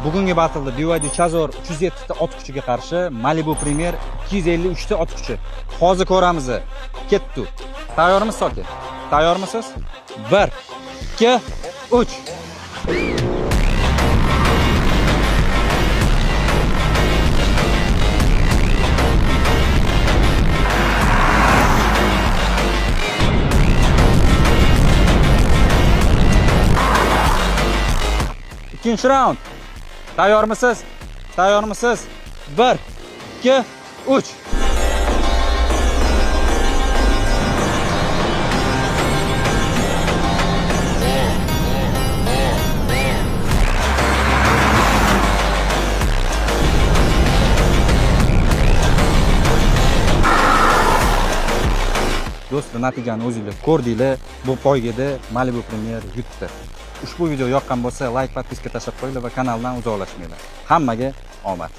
Bugungi battleda BYD Chazor 307 ta ot kuchiga qarshi Malibu Premier 253 ta ot kuchi. Hozir ko'ramiz. Ketdi. Tayyormisiz aka? Tayyormisiz? 1 2 3. Ikkinchi raund. Tayyormisiz? Tayyormisiz? 1 2 3. Do'stlar, natijani o'zinglar ko'rdinglar. Bu poygada Malibu Premier yutdi. Ushbu video yoqqan bo'lsa, like, podpiska tashlab qo'yinglar va kanaldan uzoqlashmanglar. Hammaga omad.